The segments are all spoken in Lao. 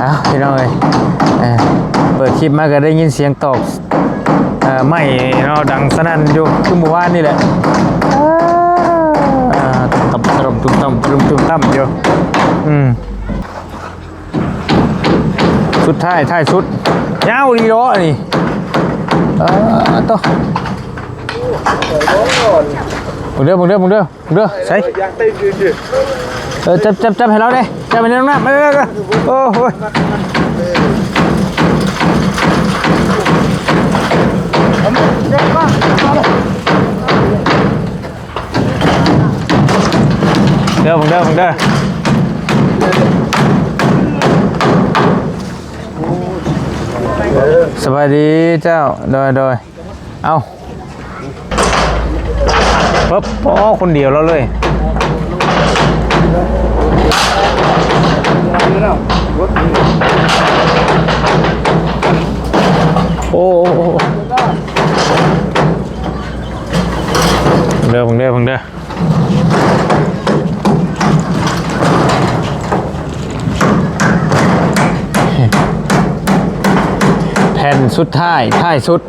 ອ້າວ ພີ່ນ້ອງເອີຍ ເອີ ເປີດຄລິບມາກໍໄດ້ຍິນສຽງຕອກ ເອີ ໄມ້ເນາະ ດັງສະໜັ່ນຢູ່ ຄືມື້ວານນີ້ແຫຼະ ເອີ ຕຸມຕຳ ຕຸມຕຳ ຕຸມຕຳ ຕຸມຕຳຢູ່ ອືມ ສຸດທ້າຍ ທ້າຍສຸດ ຍາວອີ່ຫຼີເນາະນີ້ ເອີ ໂຕ ເບິ່ງເດີ ເບິ່ງເດີ ເບິ່ງເດີ. ເດີ ໃສ່ ເອີ ຈັບ ຈັບ ຈັບໃຫ້ລາວແດ່ ຈັບໃຫ້ນ້ອງນຳ ເອີ ໂອ້ໂຫ ເດີ ເບິ່ງເດີ ເບິ່ງເດີ ສະບາຍດີເຈົ້າ ໂດຍ ໂດຍ. ເອົ້າ ປຶບ ໂອ້ ຄົນດຽວລາວເລີຍ ໂອ້ ໂອ້ ໂອ້ ເດີ ເບິ່ງເດີ ເບິ່ງເດີ ແຜ່ນສຸດທ້າຍ ທ້າຍສຸດ.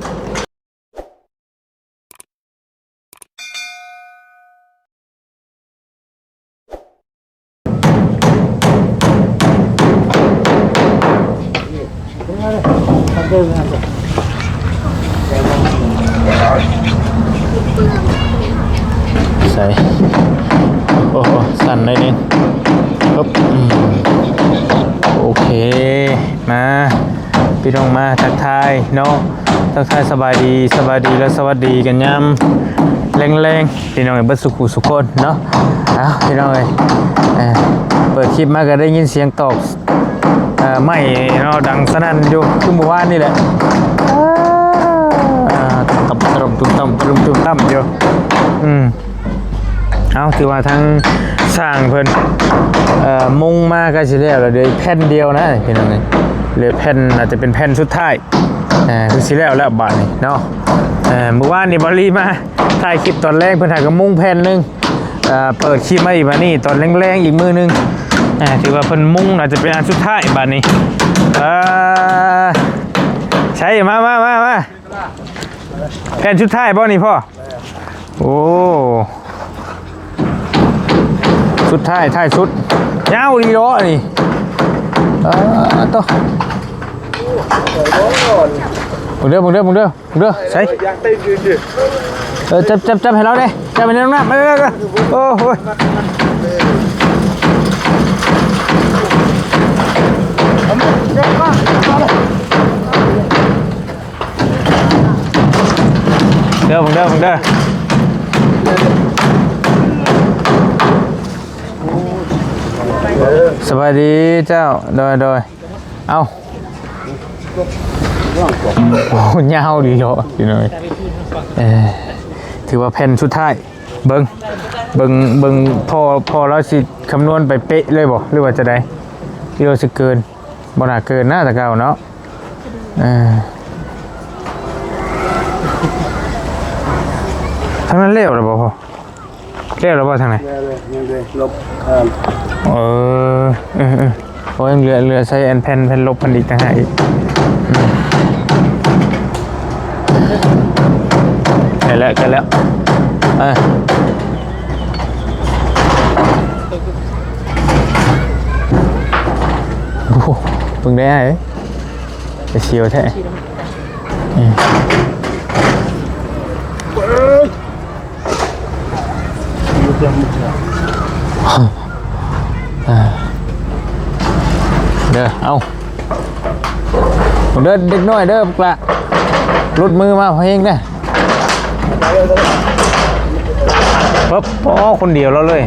ໃສ່ ໂອ້ ສັ່ນໜ້ອຍໜຶ່ງ ປຶບ ອືມ ໂອເຄ ມາ ພີ່ນ້ອງມາທັກທາຍເນາະ ທັກທາຍສະບາຍດີ ສະບາຍດີ ແລະ ສະຫວັດດີກັນຍາມແລງໆ ພີ່ນ້ອງເອີຍ ເບິດສູ່ຜູ້ສູ່ຄົນເນາະ. ອ້າວ ພີ່ນ້ອງເອີຍ ເອີ ເປີດຄລິບມາກໍໄດ້ຍິນສຽງຕອກ ເອີ ໄມ້ເນາະ ດັງສະໜັ່ນຢູ່ ຄືມື້ວານນີ້ແຫຼະ ເອີ ຕຸມຕຳ ຕຸມຕຳ ຕຸມຕຳຢູ່ ອືມ. ເອົ້າ ຖືວ່າທາງຊ່າງເພິ່ນ ເອີ ມຸງມາໃກ້ຊິແລ້ວລະ ເຫຼືອແຜ່ນດຽວນະພີ່ນ້ອງເອີຍ ເຫຼືອແຜ່ນ ອາດຈະເປັນແຜ່ນສຸດທ້າຍ ເອີ ຄືຊິແລ້ວແລ້ວບາດນີ້ເນາະ. ເອີ ມື້ວານນີ້ບ່າວລີມາຖ່າຍຄລິບຕອນແລງ ເພິ່ນຫາກໍມຸງແຜ່ນໜຶ່ງ ເອີ ເປີດຄລິບມາອີກບາດນີ້ຕອນແລງໆ ອີກມື້ໜຶ່ງ ເອີ ຖືວ່າເພິ່ນມຸງ ອາດຈະເປັນອັນສຸດທ້າຍບາດນີ້ ເອີ ໃສ່ ມາ ມາ ມາ ມາ. ແຜ່ນສຸດທ້າຍບໍ່ນີ້ພໍ່? ໂອ້ ສຸດທ້າຍ ທ້າຍສຸດ ຍາວອີ່ຫຼີເນາະນີ້ ເອີ ໂຕ ເບິ່ງເດີ ເບິ່ງເດີ ເບິ່ງເດີ ເບິ່ງເດີ ໃສ່ ເອີ ຈັບ ຈັບ ຈັບໃຫ້ລາວແດ່ ຈັບໃຫ້ນ້ອງນຳ ເອີ ໂອ້ໂຫ ເດີ ເບິ່ງເດີ ເບິ່ງເດີ ສະບາຍດີເຈົ້າ ໂດຍ ໂດຍ ເອົ້າ ໂອ້ ຍາວດີເນາະ ພີ່ນ້ອງເອີຍ ເອີ ຖືວ່າແຜ່ນສຸດທ້າຍ ເບິ່ງ ເບິ່ງ ເບິ່ງ ພໍ ພໍລາວຊິຄຳນວນໄປເປະເລີຍບໍ່ ຫຼືວ່າຈັ່ງໃດ ຫຼືວ່າຊິເກີນ ບໍ່ໜ້າເກີນນະ ແຕ່ເກົ່າເນາະ ເອີ ທາງນັ້ນແລ້ວແລ້ວບໍ່ພໍ່? ແລ້ວແລ້ວບໍ່ທາງນັ້ນ? ແລ້ວ ແລ້ວ ຍັງເດີ ລົບ ເອີ ເອີ ເອີ ໂອ້ຍ ເຫຼືອ ເຫຼືອໃຊ້ອັນແຜ່ນ ແຜ່ນລົບເພິ່ນອີກຕ່າງຫາກອີກ ອືມ ໃກ້ແລ້ວ ໃກ້ແລ້ວ ເອີ ໂອ້ ເບິ່ງໄດ້ອ້າຍເອີຍ ໄປສຽວແທ້ ອືມ ເດີ ເອົາ ເດີ ເດັກນ້ອຍເດີ ບັກຫຼ້າ ຫຼຸດມືມາເພງເດີ ປຶບ ໂອ້ ຄົນດຽວລາວເລີຍ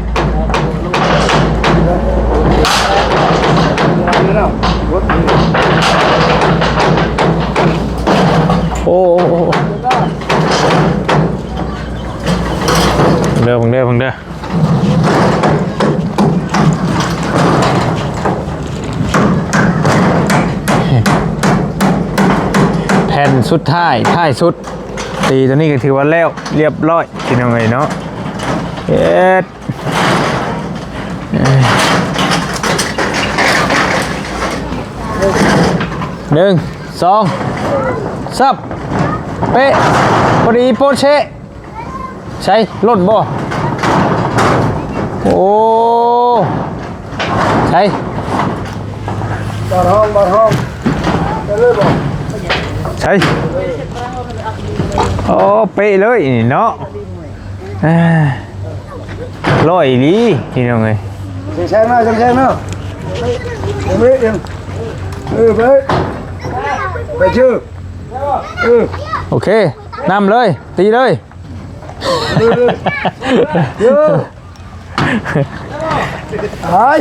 ໂອ້ ໂອ້ ໂອ້ ເດີ ເບິ່ງເດີ ເບິ່ງເດີ ແຜ່ນສຸດທ້າຍ ທ້າຍສຸດ ຕີຕົວນີ້ກໍຖືວ່າແລ້ວລຽບຮ້ອຍ ພີ່ນ້ອງເອີຍເນາະ ເຮັດ ເອີ ເອີ ໜຶ່ງ ສອງ ສາມ ເປະ ພໍດີໂປະເຊະ. ໃສ ຫຼົ່ນບໍ່? ໂອ້ ໃສ ບາດຫ້ອງ ບາດຫ້ອງ ໄປເລີຍບໍ່? ໃສ ໂອ້ ເປະເລີຍນີ້ເນາະ. ອ່າ ຮ້ອຍອີ່ຫຼີພີ່ນ້ອງເອີຍ. ແຊງໆເນາະ ແຊງໆເນາະ. ເອີ ໄປ ໄປຊື່ ເອີ ໂອເຄ ນຳເລີຍ ຕີເລີຍ. ຕາຍ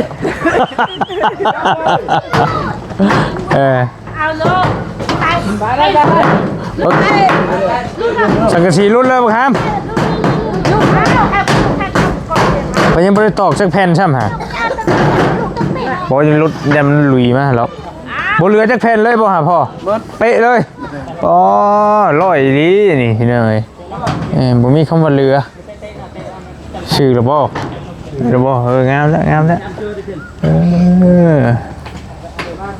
ເອີ ເອົາລົງ ສັງກະສີຫຼຸດແລ້ວບັກຫາມ. ເພິ່ນຍັງບໍ່ໄດ້ຕອກຈັກແຜ່ນຊ້ຳຫາ. ບໍ່ ຍັງຫຼຸດ ຢ້ານມັນຫຼຸຍມາແລ້ວ. ບໍ່ເຫຼືອຈັກແຜ່ນເລີຍບໍ່ຫາພໍ່? ເບິດ ເປະເລີຍ. ອໍ ຮ້ອຍອີ່ຫຼີນີ້ພີ່ນ້ອງເອີຍ. ເອີ ບໍ່ມີຄຳວ່າເຫຼືອ. ຊື່ລະບໍ່? ລະບໍ່? ເອີ ງາມແລ້ວ ງາມແລ້ວ. ເອີ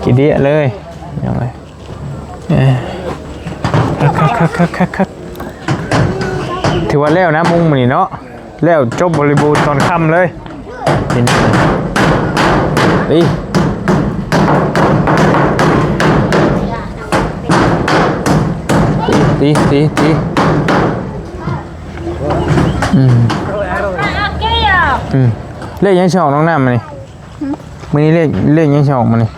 ຂີ້ເດຍເລີຍ ພີ່ນ້ອງເອີຍ. ເອີ ຄັກໆໆໆ ຖືວ່າແລ້ວນະ ມຸງມື້ນີ້ເນາະ. ແລ້ວຈົບບໍລິບູນຕອນຄ່ຳເລີຍ. ຕີ ຕີ ຕີ ຕີ ອືມ ອືມ ເລກຫຍັງຊິອອກນ້ອງນ້ຳມື້ນີ້? ມື້ນີ້ເລກ ເລກຫຍັງຊິອອກມື້ນີ້?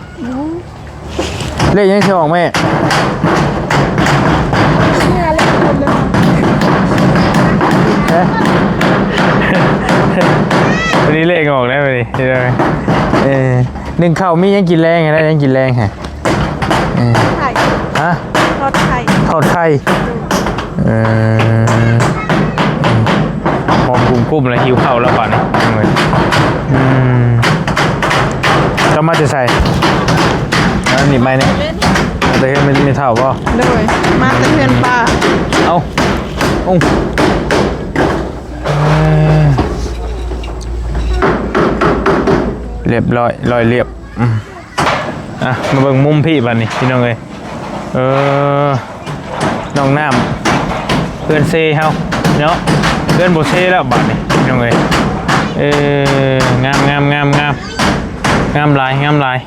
ເລກຫຍັງຊິອອກແມ່? ຮະ? ມື້ນີ້ເລກອອກແລ້ວມື້ນີ້ ເອີ ໜຶ້ງເຂົ້າມີຫຍັງກິນແລງ ໄດ້ຫຍັງກິນແລງຫະ? ເອີ ໄຂ່ ຮະ? ທອດໄຂ່ ທອດໄຂ່. ເອີ ຫອມກຸ້ມໆ ແລ້ວຫິວເຂົ້າແລ້ວບາດນີ້. ອືມ ເຈົ້າມາແຕ່ໃສ? ອັນນີ້ໄມ້ນີ້ ມາແຕ່ເຮືອນແມ່ເຖົ້າບໍ່? ໂດຍ ມາແຕ່ເຮືອນປ້າ. ເອົ້າ ໂອ້ ເອີ ລຽບຮ້ອຍ ລອຍລຽບ. ອືມ ອ່ະ ມາເບິ່ງມຸມພີ້ບາດນີ້ພີ່ນ້ອງເອີຍ. ເອີ ນ້ອງນ້ຳ ເຮືອນເຊເຮົາເນາະ ເຮືອນບໍ່ເຊແລ້ວບາດນີ້ພີ່ນ້ອງເອີຍ. ເອີ ງາມ ງາມ ງາມ ງາມ ງາມຫຼາຍ ງາມຫຼາຍ.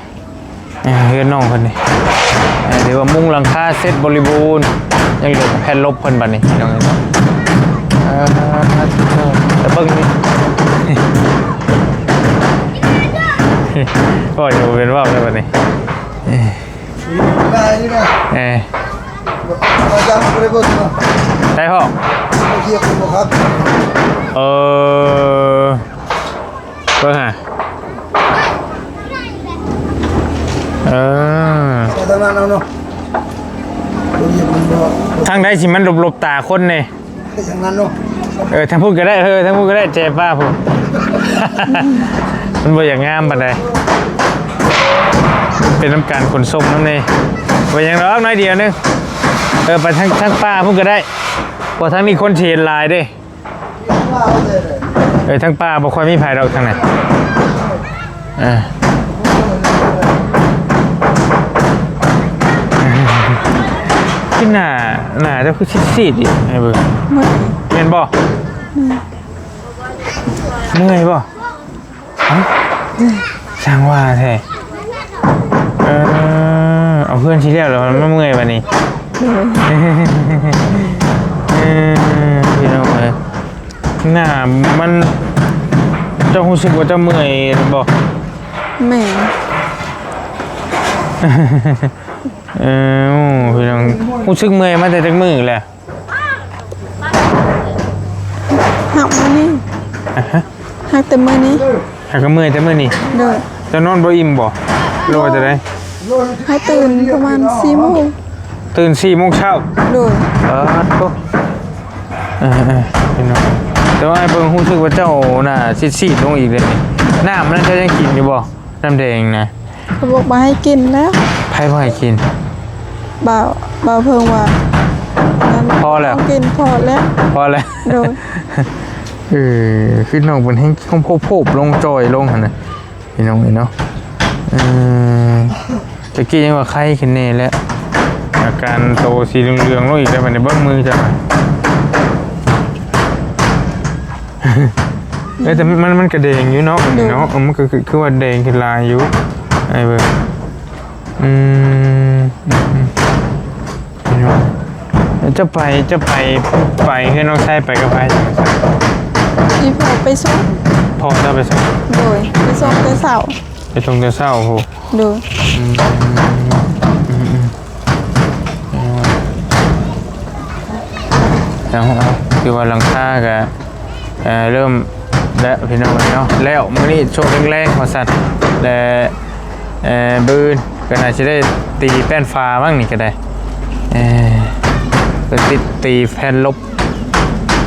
ເອີ ເຮືອນນ້ອງເພິ່ນນີ້ ເອີ ຖືວ່າມຸງຫຼັງຄາເສັດບໍລິບູນ. ຍັງເຫຼືອແຜ່ນລົບເພິ່ນບາດນີ້ພີ່ນ້ອງເອີຍ. ເອີ ແຕ່ເບິ່ງນີ້ ເວົ້າຢູ່ເປັນເວົ້າແລ້ວບາດນີ້. ເອີ ໄດ້ພໍ່? ເອີ ເບິ່ງຫາ ເອີ ໄປທາງນັ້ນເອົາເນາະ. ທາງໃດຊິມັນຫຼົບໆຕາຄົນແດ່? ໄປທາງນັ້ນເນາະ. ເອີ ທາງພຸ້ນກໍໄດ້ ເອີ ທາງພຸ້ນກໍໄດ້ ແຈປ້າພຸ້ນ. ມັນບໍ່ຢາກງາມປານໃດ ເປັນນຳການຂົນສົ່ງນຳແດ່. ບໍ່ຫຍັງດອກ ໜ້ອຍດຽວໜຶ່ງ. ເອີ ໄປທາງ ທາງປ່າພຸ້ນກໍໄດ້ ເພາະທາງນີ້ຄົນຊິເຫັນຫຼາຍເດ້. ເອີ ທາງປ່າບໍ່ຄ່ອຍມີໃຜດອກທາງນັ້ນ. ເອີ ຄືໜ້າ ໜ້າເຈົ້າຄືຊີດໆອີກໃຫ້ເບິ່ງ. ເມື່ອຍ ແມ່ນບໍ່? ເມື່ອຍ ເມື່ອຍບໍ່? ເອົ້າ ຊ່າງວ່າແທ້. ເອີ ເອົາເຮືອນຊິແລ້ວແລ້ວ ມາເມື່ອຍບາດນີ້. ໂດຍ ເອີ ພີ່ນ້ອງເອີຍ ໜ້າມັນ ເຈົ້າຮູ້ສຶກວ່າເຈົ້າເມື່ອຍບໍ່? ແມ່ນ. ເອີ ພີ່ນ້ອງ ຮູ້ສຶກເມື່ອຍມາແຕ່ຈັກມື້ແລ້ວ? ຮັກມື້ນີ້. ອະຮະ ຮັກແຕ່ມື້ນີ້. ຫາກະເມື່ອຍແຕ່ມື້ນີ້. ໂດຍ. ເຈົ້ານອນບໍ່ອີ່ມບໍ່ ຫຼືວ່າຈັ່ງໃດ? ໃຫ້ຕື່ນປະມານສີ່ໂມງ. ຕື່ນສີ່ໂມງເຊົ້າ. ໂດຍ. ປາດໂທ້ ເອີໆ ພີ່ນ້ອງ ແຕ່ວ່າອ້າຍເບິ່ງຮູ້ສຶກວ່າເຈົ້າໜ້າຊີດໆລົງອີກເດ້. ນ້ຳນັ້ນເຈົ້າຍັງກິນຢູ່ບໍ່? ນ້ຳແດງນະ ເຂົາບອກບໍ່ໃຫ້ກິນແລ້ວ. ໃຜບໍ່ໃຫ້ກິນ? ບ່າວ ບ່າວເພິ່ງວ່າ ພໍແລ້ວ ກິນພໍແລ້ວ ພໍແລ້ວ. ໂດຍ. ເອີ ຄືນ້ອງເພິ່ນແຮງໂພບໆລົງ ຈ່ອຍລົງຫັ້ນນະ ພີ່ນ້ອງເອີຍເນາະ. ເອີ ເຈ ະກີ້ຍັງວ່າໄຄຂຶ້ນແດ່ແລ້ວ ອາການໂຕສີເຫຼືອງໆລົງອີກແລ້ວ ບັດນີ້ເບິ່ງມືເຈົ້າ ເອີ ແຕ່ມັນ ມັນກະແດງຢູ່ເນາະ ໂດຍ ເນາະ ເອີ ມັນກະຄື ຄືວ່າແດງຂຶ້ນຫຼາຍຢູ່ ໄອ້ເບິ່ງ ອືມ ອືມ ອືມ ເຈົ້າໄປ ເຈົ້າໄປ ໄປເຮືອນນ້ອງຊາຍ ໄປກັບໃຜ? ອີ່ພໍ່ໄປສົ່ງ ພໍ່ເຈົ້າໄປສົ່ງ ໂດຍ ໄປສົ່ງແຕ່ເຊົ້າ ໄປສົ່ງແຕ່ເຊົ້າພຸ້ນ ໂດຍ ອືມ ອືມ ເອົາ ເອົາ ຄືວ່າຫຼັງຄາກະ ເອີ ເລີ່ມແລ້ວພີ່ນ້ອງເອີຍເນາະ ແລ້ວມື້ນີ້ຊ່ວງແລງໆວ່າຊັ້ນ ແລະ ເອີ ບືນກໍໜ້າຊິໄດ້ຕີແປ້ນຝາມັ້ງນີ້ກໍໄດ້ ເອີ ເພິ່ນຕິດຕີແຜ່ນລົບ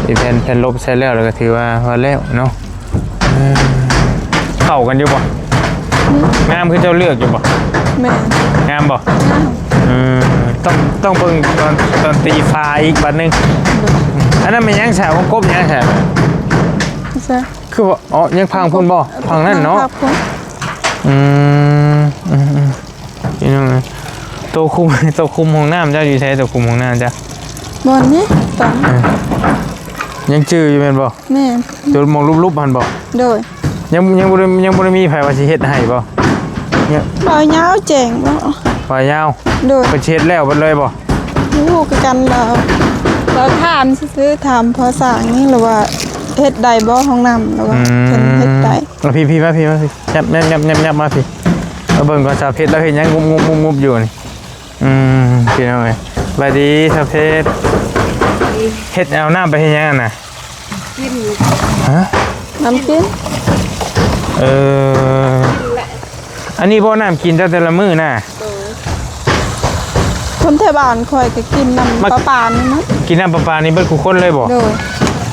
ຕີແຜ່ນ ແຜ່ນລົບໃສ່ແລ້ວ ແລ້ວກໍຖືວ່າ ວ່າແລ້ວເນາະ ເອີ ເຂົ້າກັນຢູ່ບໍ່? ຫຶ? ງາມຄືເຈົ້າເລືອກຢູ່ບໍ່? ແມ່ນ ງາມບໍ່? ງາມ ເອີ ຕ້ອງ ຕ້ອງເບິ່ງຕອນ ຕອນຕີຝາອີກບາດໜຶ່ງ ໂດຍ ອັນນັ້ນແມ່ນຫຍັງຊະ? ວົງກົບຫຍັງຊະ? ຊະ ຄືວ່າ ອໍ ຍັງພັງພຸ້ນບໍ່? ພັງນັ້ນເນາະ ພັງພຸ້ນ ອືມ ອືມ ອືມ ພີ່ນ້ອງເອີຍ ໂຕຄຸມ ໂຕຄຸມຫ້ອງນ້ຳເຈົ້າຢູ່ໃສ? ໂຕຄຸມຫ້ອງນ້ຳເຈົ້າ ບ່ອນນີ້ ຕອນ ເອີ ຍັງຈື່ຢູ່ແມ່ນບໍ່? ແມ່ນ ໂຕໝ່ອງຫຼຸບໆຫັ້ນບໍ່? ໂດຍ ຍັງ ຍັງບໍ່ໄດ້ ຍັງບໍ່ໄດ້ມີໃຜວ່າຊິເຮັດໃຫ້ບໍ່? ບ່າວຍາວແຈ້ງບໍ່? ບ່າວຍາວ ໂດຍ ເພິ່ນຊິເຮັດແລ້ວເບິດເລີຍບໍ່? ບໍ່ຮູ້ຄືກັນ ລາວ ລາວຖາມຊື່ໆ ຖາມພໍ່ຊ່າງນີ້ລະວ່າເຮັດໄດ້ບໍ່ຫ້ອງນ້ຳ ລະວ່າ ອືມ ເພິ່ນເຮັດໄດ້ ມາພີ້ໆ ມາພີ້ ມາພີ້ ຍັບໆໆໆ ມາພີ້ ມາເບິ່ງກ່ອນ ສາວເພັດລາວເຮັດຫຍັງງຸບໆໆຢູ່ນີ້ ອືມ ພີ່ນ້ອງເອີຍ ສະບາຍດີສາວເພັດ ເຮັດເອົານ້ຳໄປເຮັດຫຍັງຫັ້ນນະ? ກິນ ຮະ? ນ້ຳກິນ ເອີ ອັນນີ້ບໍ່ນ້ຳກິນເຈົ້າແຕ່ລະມື້ນະ? ໂດຍ ຄົນແຖວບ້ານຂ້ອຍກໍກິນນ້ຳ ມາ ປະປານີ້ໝົດ ກິນນ້ຳປະປານີ້ເບິດທຸກຄົນເລີຍບໍ່? ໂດຍ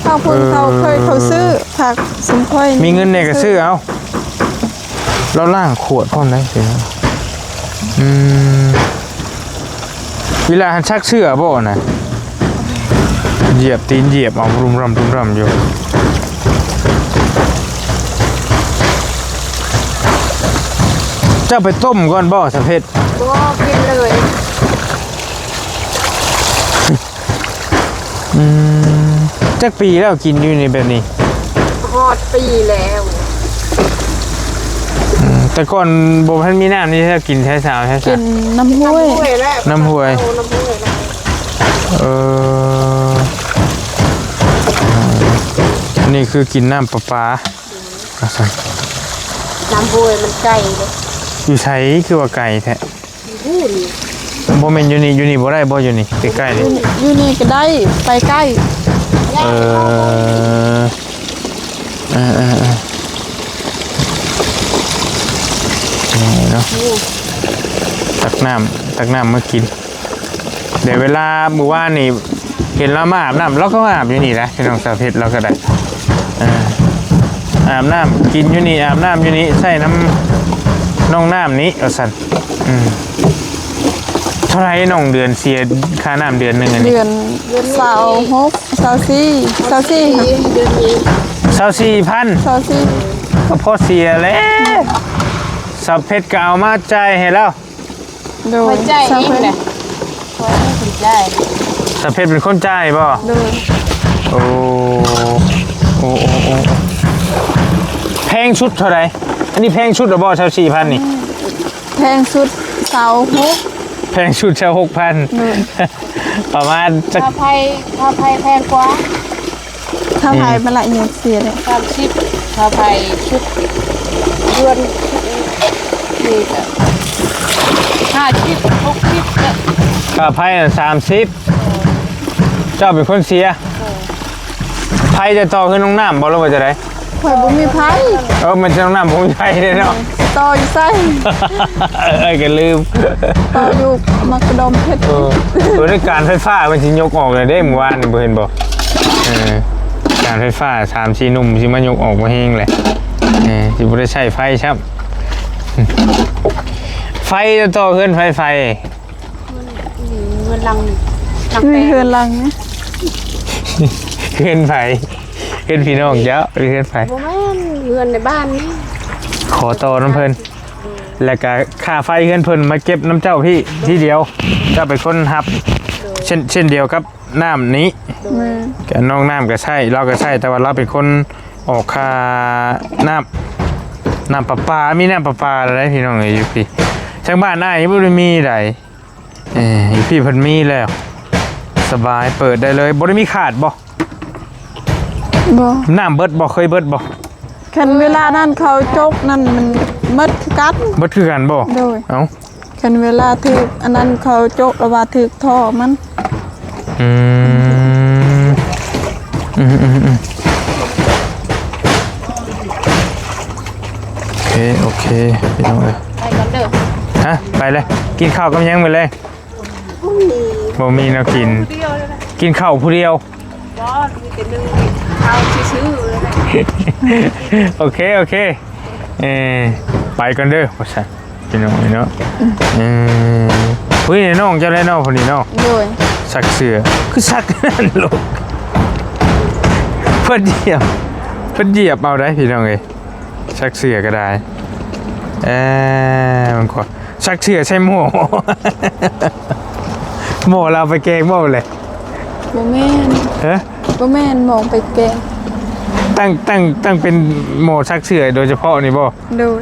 ເຂົາພຸ້ນ ເອີ ເຂົາເຄີຍ ເຂົາຊື້ ຜັກຊຸມຂ້ອຍ ມີເງິນແດ່ກໍຊື້ເອົາ ລາວລ້າງຂວດພ້ອມໄດ໋ ອືມ ເວລາຫັ້ນຊັກເສື້ອບໍ່ນະ? ຢຽບຕີນຢຽບເອົາລຸມຣຳ ລຸມຣຳຢູ່ ເຈົ້າໄປຕົ້ມກ່ອນບໍ່ສາວເພັດ? ບໍ່ ກິນເລີຍ ອືມ ຈັກປີແລ້ວກິນຢູ່ນີ້ແບບນີ້? ຮອດປີແລ້ວ ອືມ ແຕ່ກ່ອນບໍ່ທັນມີນ້ຳນີ້ເຈົ້າກິນໃສສາວ ໃສສາວ? ກິນນ້ຳຫ້ວຍ ນ້ຳຫ້ວຍແຫຼະ ນ້ຳຫ້ວຍ ເອົານ້ຳຫ້ວຍແຫຼະ ເອີ ອັນນີ້ຄືກິນນ້ຳປະປາ ອືມ ວ່າຊັ້ນ ນ້ຳຫ້ວຍມັນໄກເດ້ ຢູ່ໃສຄືວ່າໄກແທ້? ຢູ່ພຸ້ນ ບໍ່ແມ່ນຢູ່ນີ້ ຢູ່ນີ້ບໍ່ໄດ້ບໍ່? ຢູ່ນີ້ໃກ້ໆນີ້ ຢູ່ນີ້ ຢູ່ນີ້ກໍໄດ້ ໄປໃກ້ ເອີ ເອີໆໆ ນີ້ເນາະ ໂອ້ ຕັກນ້ຳ ຕັກນ້ຳມາກິນ ແຕ່ເວລາມື້ວານນີ້ ເຫັນລາວມາອາບນ້ຳ ລາວກໍມາອາບຢູ່ນີ້ແຫຼະ ພີ່ນ້ອງສາວເພັດ ລາວກໍໄດ້ ເອີ ອາບນ້ຳກິນຢູ່ນີ້ ອາບນ້ຳຢູ່ນີ້ ໃຊ້ນ້ຳໜອງນ້ຳນີ້ ວ່າຊັ້ນ ອືມ ເທົ່າໃດນ້ອງ ເດືອນເສຍຄ່ານ້ຳເດືອນໜຶ່ງອັນນີ້? ເດືອນຊາວຫົກ ຊາວສີ່ ຊາວສີ່ ເດືອນນີ້ ຊາວສີ່ພັນ ຊາວສີ່ ກໍພໍເສຍແລ້ວ ສາວເພັດກໍເອົາມາຈ່າຍໃຫ້ລາວ ໂດຍ ຂ້ອຍຈ່າຍເອງແຫຼະ ຂ້ອຍເປັນຄົນຈ່າຍ ສາວເພັດເປັນຄົນຈ່າຍບໍ່? ໂດຍ ໂອ້ ໂອ້ ໂອ້ ໂອ້ ແພງສຸດເທົ່າໃດ? ອັນນີ້ແພງສຸດແລ້ວບໍ່? ຊາວສີ່ພັນນີ້ ແພງສຸດຊາວຫົກ ແພງສຸດຊາວຫົກພັນ ໂດຍ ປະມານຈັກ ຄ່າໄຟ ຄ່າໄຟແພງກວ່າ ຄ່າໄຟ ອືມ ມັນລະຫຍັງເສຍເດ້ ສາມສິບ ຄ່າໄຟຊຸດເດືອນ ນີ້ກໍຫ້າສິບ ຫົກສິບ ກໍ ຄ່າໄຟນະ ສາມສິບ ເອີ ເຈົ້າເປັນຄົນເສຍ ເອີ ໄຟຈະຕໍ່ຄືນ້ອງນ້ຳບໍ່ ຫຼືວ່າຈັ່ງໃດ? ຂ້ອຍບໍ່ມີໄຟ ເອີ ແມ່ນນ້ອງນ້ຳບໍ່ມີໄຟເດ້ເນາະ ຕໍ່ຢູ່ໃສ? ເອີ ເອີ ກໍລືມ ຕໍ່ຢູ່ມັກກະດອມເພັດ ເອີ ເອີ ການໄຟຟ້າເພິ່ນຊິຍົກອອກແລ້ວເດ້ ມື້ວານນີ້ບໍ່ເຫັນບໍ່? ເອີ ການໄຟຟ້າ ສາມສີ່ໜຸ່ມຊິມາຍົກອອກບໍ່ແຮງແຫຼະ ເອີ ຊິບໍ່ໄດ້ໃຊ້ໄຟຊ້ຳ ໄຟຕໍ່ເຮືອນໃຜ? ໄຟ ເຮືອນຫຼັງ ຫຼັງ ເຮືອນຫຼັງ ເຮືອນໃຜ? ເຮືອນພີ່ນ້ອງເຈົ້າ ຫຼືເຮືອນໃຜ? ບໍ່ແມ່ນ ເຮືອນໃນບ້ານນີ້ ຂໍຕໍ່ນຳເພິ່ນ ອືມ ແລ້ວກະຄ່າໄຟເຮືອນເພິ່ນມາເກັບນຳເຈົ້າພີ້ທີດຽວ ເຈົ້າເປັນຄົນຮັບ ໂດຍ ເຊັ່ນ ເຊັ່ນດຽວກັບນ້ຳນີ້ ໂດຍ ແມ່ນ ກະນ້ອງນ້ຳກະໃຊ້ ລາວກະໃຊ້ ແຕ່ວ່າລາວເປັນຄົນອອກຄ່ານ້ຳ ນ້ຳປະປາ ມີນ້ຳປະປາແລ້ວໄດ໋ພີ່ນ້ອງເອີຍ ຢູ່ພີ້ ທາງບ້ານອ້າຍບໍ່ໄດ້ມີໃດ໋. ເອີ ຢູ່ພີ້ເພິ່ນມີແລ້ວ ສະບາຍ ເປີດໄດ້ເລີຍ ບໍ່ໄດ້ມີຂາດບໍ່? ບໍ່ ນ້ຳເບິດບໍ່? ເຄີຍເບິດບໍ່? ຄັນເວລານັ້ນເຂົາຈົກນັ້ນມັນໝົດຄືກັນ ເບິດຄືກັນບໍ່? ໂດຍ ເອົ້າ ຄັນເວລາຖືກອັນນັ້ນເຂົາຈົກລະວ່າຖືກທໍ່ມັນ. ອືມ ອືມໆໆ ໂອເຄ ໂອເຄ ພີ່ນ້ອງເອີຍ ໄປກ່ອນເດີ. ຮະ ໄປເລີຍ ກິນເຂົ້າກັບຫຍັງມື້ແລງ? ບໍ່ມີ ບໍ່ມີແນວກິນ ກິນເຂົ້າຜູ້ດຽວ ບໍ່ ມີແຕ່ໜຶ່ງເຂົ້າຊື່ໆ. ໂອເຄ ໂອເຄ ເອີ ໄປກ່ອນເດີ ວ່າຊັ້ນ ພີ່ນ້ອງເອີຍເນາະ. ເອີ ຜູ້ນີ້ນ້ອງເຈົ້າແຫຼະເນາະ ຜູ້ນີ້ເນາະ. ໂດຍ ຊັກເສື້ອ ຄືຊັກນັ້ນລູກ ເພິ່ນຢຽບ ເພິ່ນຢຽບເອົາໄດ໋ ພີ່ນ້ອງເອີຍ ຊັກເສື້ອກໍໄດ້. ເອີ ມັນກໍ ຊັກເສື້ອໃສ່ໝໍ້ ໝໍ້ລາວໄປແກງບໍ່ແຫຼະ? ບໍ່ແມ່ນ ຮະ ບໍ່ແມ່ນໝໍ້ໄປແກງ ຕັ້ງ ຕັ້ງ ຕັ້ງເປັນໝໍ້ຊັກເສື້ອໂດຍສະເພາະນີ້ບໍ່? ໂດຍ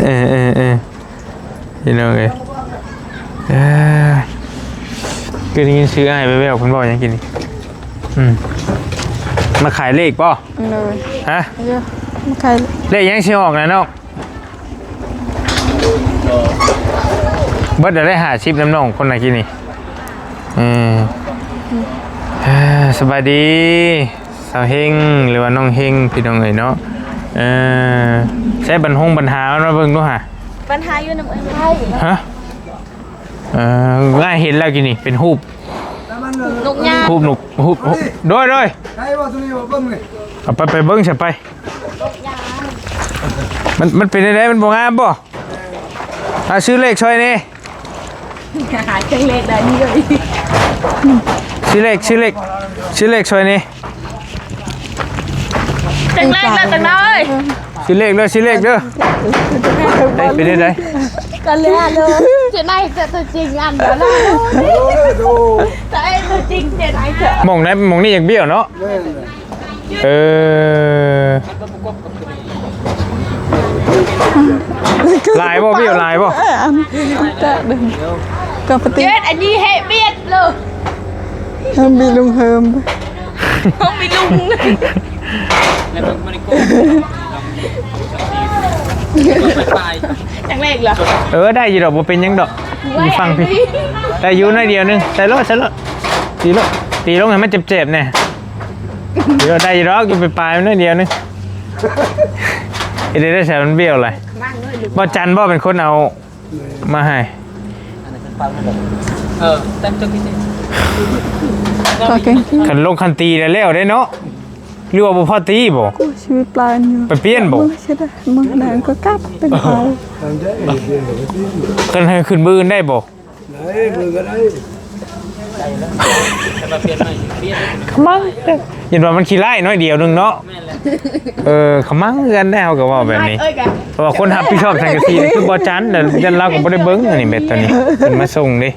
ເອີ ເອີ ເອີ ພີ່ນ້ອງເອີຍ ເອີ ຄືໄດ້ຍິນຊື່ອ້າຍແວ່ວໆ ເພິ່ນເວົ້າຫຍັງກິນນີ້? ອືມ ມາຂາຍເລກບໍ່? ໂດຍ ຮະ ເອີ ມາຂາຍເລກ ເລກຫຍັງຊິອອກນະນ້ອງ? ເບິດແລ້ວໄດ໋ ຫ້າສິບນຳນ້ອງຄົນນະກີ້ນີ້. ເອີ ເອີ ສະບາຍດີ ສາວເຮັງ ຫຼືວ່ານ້ອງເຮັງ ພີ່ນ້ອງເອີຍເນາະ. ເອີ ໃຊ້ບັນຫົງບັນຫາມັນມາເບິ່ງດູຫາ ບັນຫາຢູ່ນຳເອື້ອຍໄທ. ຮະ? ເອີ ອ້າຍເຫັນແລ້ວກີ້ນີ້ ເປັນຮູບ ຮູບນົກຍາງ ຮູບນົກ ຮູບ ຮູບ ໂດຍ ໂດຍ ໃຫ້ວ່າຕົວນີ້ວ່າເບິ່ງນີ້ ເອົາໄປ ໄປເບິ່ງຊະໄປ. ມັນ ມັນເປັນຈັ່ງໃດ? ມັນບໍ່ງາມບໍ່? ອ່າ ຊື້ເລກຊ່ອຍແດ່ ຫາເຊິ່ງເລກໄດ້ນີ້ເລີຍ ຊື້ເລກ ຊື້ເລກ ຊື້ເລກຊ່ອຍແດ່ ເຊິ່ງເລກແລ້ວ ຕັງນ້ອຍ ຊື້ເລກເດີ ຊື້ເລກເດີ. ເອີຍ ເປັນຈັ່ງໃດ? ກໍແລ້ວເລີຍ ເຈໄນເຈີຕົວຈິງອັນດຽວແລ້ວ ໂອ້ໂຫ ຕົວເອງຕົວຈິງ ເຈໄນເຈີ ໝ່ອງໃດ ໝ່ອງນີ້ຢາກບ້ຽວເນາະ. ເອີ ຫຼາຍບໍ່? ບິວຫຼາຍບໍ່? ເອີ ອັນຕະເດີ ກໍປະຕິ ເຈັດ ອັນນີ້ເຮບຽດເລີຍ ເຮີມບິລຸງເຮີມ ເຮີມບິລຸງ ຈັ່ງແລກລະ. ເອີ ໄດ້ຢູ່ດອກ ບໍ່ເປັນຫຍັງດອກ ຢູ່ຝັ່ງພີ້ ໄດ້ຢູ່ໜ້ອຍດຽວໜຶ່ງ ໃສ່ໂລດ ໃສ່ໂລດ ຕີໂລດ ຕີລົງໃຫ້ມັນເຈັບໆແດ່. ເອີ ໄດ້ຢູ່ດອກ ຢູ່ປາຍໆມັນໜ້ອຍດຽວໜຶ່ງ ເຮັດໄດ້ໃສ່ມັນບ້ຽວຫຼາຍ. ບໍ່ຈັນບໍ່ເປັນຄົນເອົາມາໃຫ້ ເອີ ແຕ່ງຕົວພິເສດ ຄັນລົງຄັນຕີແລ້ວແລ້ວເດ້ເນາະ ຫຼືວ່າບໍ່ພໍຕີບໍ່? ກູຊີວິດປາຍຢູ່ ໄປປ່ຽນບໍ່? ມື້ນັ້ນກໍກັບເປັນເຂົາ ຄັນໃຫ້ຂຶ້ນມື້ອື່ນໄດ້ບໍ່? ໄດ້ ມື້ອື່ນກໍໄດ້ ຂະມັງ ຢ້ານວ່າມັນຂີ້ຮ້າຍໜ້ອຍດຽວໜຶ່ງເນາະ. ເອີ ຂະມັງຄືກັນແດ່ ເຮົາກໍເວົ້າແບບນີ້ ເອີຍ ກະ ເພາະວ່າຄົນຮັບຜິດຊອບສັງກະສີນີ້ຄືບໍ່ຈັນ ແລ້ວຢ້ານລາວກໍບໍ່ໄດ້ເບິ່ງອັນນີ້ ແບບຕອນນີ້ເພິ່ນມາສົ່ງເດ້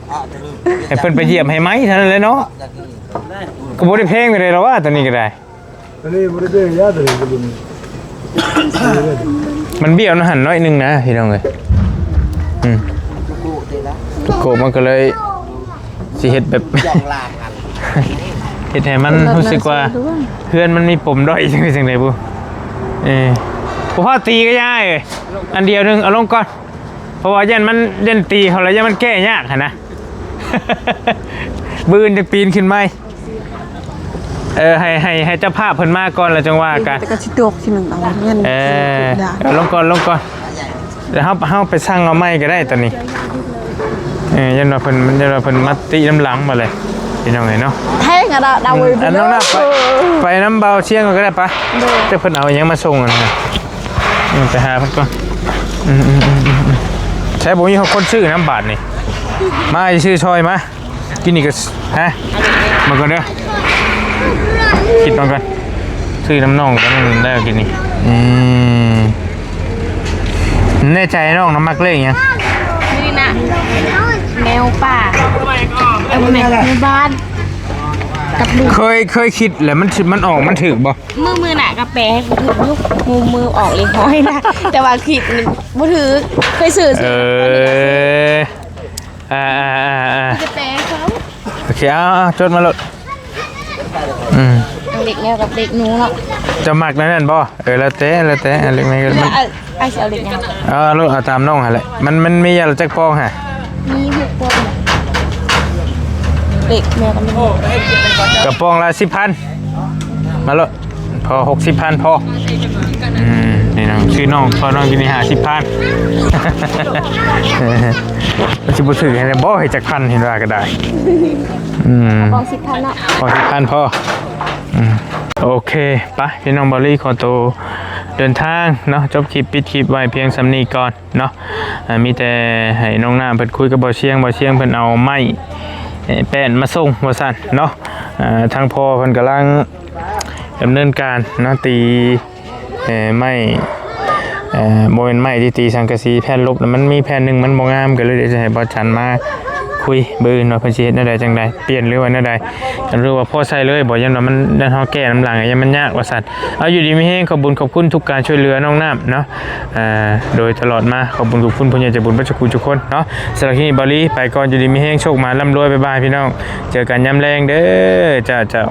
ໃຫ້ເພິ່ນໄປຢຽບໃຫ້ໃໝ່ເທົ່ານັ້ນແຫຼະເນາະ ກໍບໍ່ໄດ້ແພງປານໃດດອກວ່າ ຕອນນີ້ກໍໄດ້ ຕອນນີ້ບໍ່ໄດ້ເບິ່ງຍາ ຕອນນີ້ກໍເບິ່ງ ມັນບ້ຽວນຳຫັ້ນໜ້ອຍໜຶ່ງນະ ພີ່ນ້ອງເອີຍ. ອືມ ໂກະມັນກໍເລີຍ ຊິເຮັດແບບ ເຮັດໃຫ້ມັນຮູ້ສຶກວ່າເຮືອນມັນມີປົມດ້ອຍ ຈັ່ງໃດຈັ່ງໃດບຸ. ເອີ ບໍ່ພໍຕີກໍຢ່າເອີຍ ອັນດຽວໜຶ່ງເອົາລົງກ່ອນ ເພາະວ່າຢ້ານມັນ ຢ້ານຕີເຂົາແລ້ວ ຢ້ານມັນແກ້ຍາກຫັ້ນນະ ມື້ອື່ນຈັ່ງປີນຂຶ້ນໃໝ່. ເອີ ໃຫ້ ໃຫ້ ໃຫ້ເຈົ້າພາບເພິ່ນມາກ່ອນ ແລ້ວຈັ່ງວ່າກັນ ແຕ່ກໍຊິຕົກທີ່ໜຶ່ງເອົາເງິນ ເອີ ເອົາລົງກ່ອນ ລົງກ່ອນ ແລ້ວເຮົາ ເຮົາໄປສັ່ງເອົາໃໝ່ກໍໄດ້ຕອນນີ້. ເອີ ຢ້ານວ່າເພິ່ນ ຢ້ານວ່າເພິ່ນມາຕິນຳຫຼັງມາເລີຍ ພີ່ນ້ອງເອີຍເນາະ. ແພງອະດາ ດາວເອີຍ ອັນນ້ອງນາໄປ ໄປນຳບ່າວຊຽງກ່ອນກໍໄດ້ປະ. ໂດຍ ແຕ່ເພິ່ນເອົາອີ່ຫຍັງມາສົ່ງຫັ້ນນະ ອືມ ໄປຫາເພິ່ນກ່ອນ. ອືມໆໆໆ ໃຊ້ບໍ່ມີຄົນຊື້ນຳບາດນີ້ ມາຊື້ຊ່ອຍມາ. ກິນນີ້ກໍ ຮະ ເບິ່ງກ່ອນເດີ ຄິດເບິ່ງກ່ອນ ຊື້ນຳນ້ອງກັນໄດ້ກິນນີ້. ອືມ ແນ່ໃຈນ້ອງນະມັກເລກຫຍັງ? ນີ້ນະ ແມວປ່າ ເອີ ບໍ່ແມ່ນ ແມວບ້ານ ກັບລູກ. ເຄີຍ ເຄີຍຄິດແລ້ວ ມັນ ມັນອອກ ມັນຖືກບໍ່? ມື້ ມື້ນະກະແປໃຫ້ກູຖືກຢູ່ ມື້ ມື້ອອກເລກຮ້ອຍນະ ແຕ່ວ່າຄິດບໍ່ຖືກ ເຄີຍຊື້ ເອີ ອ່າໆໆ ຈະແປໃຫ້ເຂົາ. ໂອເຄ ເອົາໆ ຈົດມາໂລດ. ອືມ ເອົາເລກແມວກັບເລກໜູເນາະ. ເຈົ້າມັກແນວນັ້ນບໍ່? ເອີ ແລ້ວແຕ່ ແລ້ວແຕ່ ເລກແມວກັບ ມັນ ອ້າຍຊິເອົາເລກຫຍັງ? ເອົາໂລດ ເອົາຕາມນ້ອງຫັ້ນແຫຼະ. ມັນ ມັນມີຢ່າງລະຈັກປອງຫະ? ມີຫົກປອງ. ເລກແມວກັບເລກ ກະປອງລະສິບພັນ. ມາໂລດ. ພໍ ຫົກສິບພັນພໍ. ອືມ ນີ້ນ້ອງ ຊື້ນ້ອງ ພໍນ້ອງກິນນີ້ ຫ້າສິບພັນ. ມັນຊິບໍ່ຖືກໃຫ້ແດ່ບໍ່ ໃຫ້ຈັກພັນ ເຫັນວ່າກະໄດ້. ອືມ ປອງສິບພັນເນາະ ປອງສິບພັນພໍ. ອືມ ໂອເຄ ໄປ ພີ່ນ້ອງ ເບົາລີຂໍໂຕເດີນທາງເນາະ ຈົບຄລິບ ປິດຄລິບໄວ້ພຽງສ່ຳນີ້ກ່ອນເນາະ. ອ່າ ມີແຕ່ໃຫ້ນ້ອງນ້ຳເພິ່ນຄຸຍກັບເບົາຊຽງ ເບົາຊຽງເພິ່ນເອົາໄມ້ ເອີ ແປ້ນມາສົ່ງວ່າຊັ້ນເນາະ. ອ່າ ທາງພໍ່ເພິ່ນກຳລັງ ດຳເນີນການເນາະ ຕີ ເອີ ໄມ້ ເອີ ບໍ່ແມ່ນໄມ້ທີ່ຕີສັງກະສີ ແຜ່ນລົບນະ ມັນມີແຜ່ນໜຶ່ງມັນບໍ່ງາມ ກໍເລີຍຈະໃຫ້ບ່າວຈັນມາຄຸຍ ມື້ອື່ນວ່າເພິ່ນຊິເຮັດແນວໃດຈັ່ງໃດ ປ່ຽນຫຼືວ່າແນວໃດ ຫຼືວ່າພໍໃສ່ເລີຍບໍ່ ຢ້ານວ່າມັນ ຢ້ານເຮົາແກ້ນຳຫຼັງ ຢ້ານມັນຍາກວ່າຊັ້ນ. ເອົາ ຢູ່ດີມີແຮງ ຂອບບຸນຂອບຄຸນທຸກການຊ່ວຍເຫຼືອນ້ອງນ້ຳເນາະ ເອີ ໂດຍຕະຫຼອດມາ ຂອບບຸນຂອບຄຸນຜູ້ໃຫຍ່ໃຈບຸນເບິດທຸກຜູ້ທຸກຄົນເນາະ. ສຳລັບຄລິບນີ້ ເບົາລີໄປກ່ອນ ຢູ່ດີມີແຮງ ໂຊກໝານ ລ່ຳລວຍ ບາຍບາຍ ພີ່ນ້ອງ ເຈີກັນຍາມແລງເດີ ເຈົ້າ ເຈົ້າ.